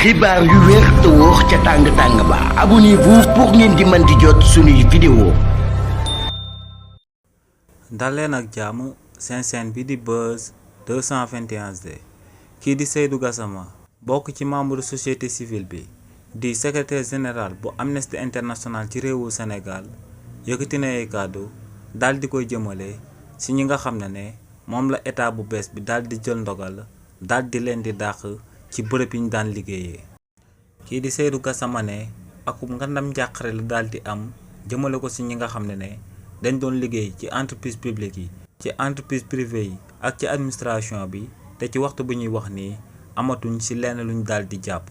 xibaar yu wér te wóor ca tàng-tàng ba abonnez-vous pour ngeen di mën di jot suñuy vidéo. daleen ak jàmm seen chaîne bi di Buzz 221D kii di Seydou Gassama bokk ci membre société civile bi di secrétaire général bu Amnesty International ci réewu Sénégal yëkkati na ay kàddu daal di koy jëmale ci ñi nga xam ne moom la état bu bees bi daal di jël ndogal daal di leen di dàq ci bërëb yi ñu daan liggéeyee. kii di Seydou Gassama ne akum ngandam njàqare la daal di am jëmale ko ci ñi nga xam ne dañ doon liggéey ci entreprise publique yi ci entreprise privée yi ak ci administration bi te ci waxtu bi ñuy wax nii amatuñ ci lenn luñ daal di jàpp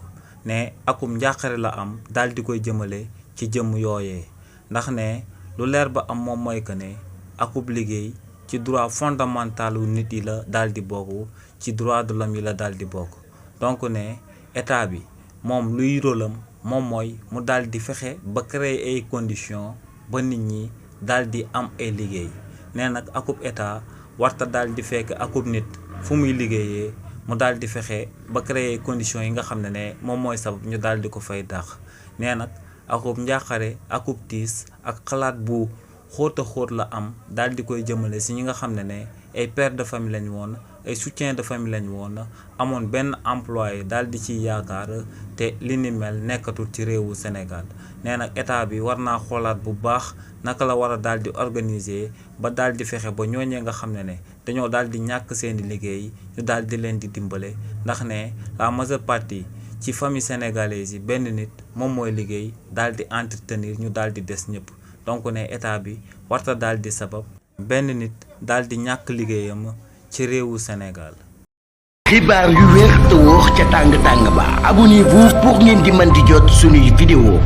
ne akum njàqare la am daal di koy jëmale ci jëmm yooyee ndax ne lu leer ba am moom mooy que ne akub liggéey ci droit fondamental wu nit yi la daal di bokk ci droit de l'homme yi la daal di bokk donc ne état bi moom luy rôlam moom mooy mu daal di fexe ba créer ay conditions ba nit ñi daal di am ay liggéey nee nag akub état warta daal di fekk akub nit fu muy liggéeyee mu daal di fexe ba créer conditions yi nga xam ne moom mooy sabab ñu daal di ko fay dàq nee nag akub njàqare akub tiis ak xalaat bu xóota xóot la am daal di koy jëmale si ñi nga xam ne ay père de famille lañ woon ay soutien de famille lañ woon amoon benn employé daal di ciy yaakaar te li ni mel nekkatul ci réewu Sénégal nee nag état bi war naa xoolaat bu baax naka la war a daal di organiser ba daal di fexe ba ñooñee nga xam ne dañoo daal di ñàkk seeni liggéey ñu daal di leen di dimbale ndax ne la majeure partie ci famille sénégalaise yi benn nit moom mooy liggéey daal di entretenir ñu daal di des ñëpp donc ne état bi warta daal di sabab benn nit daal di ñàkk liggéeyam ci réewu Sénégal. xibaar yu wér te wóor ca tàng-tàng ba abonnez-vous pour ngeen di mën di jot suñuy vidéo.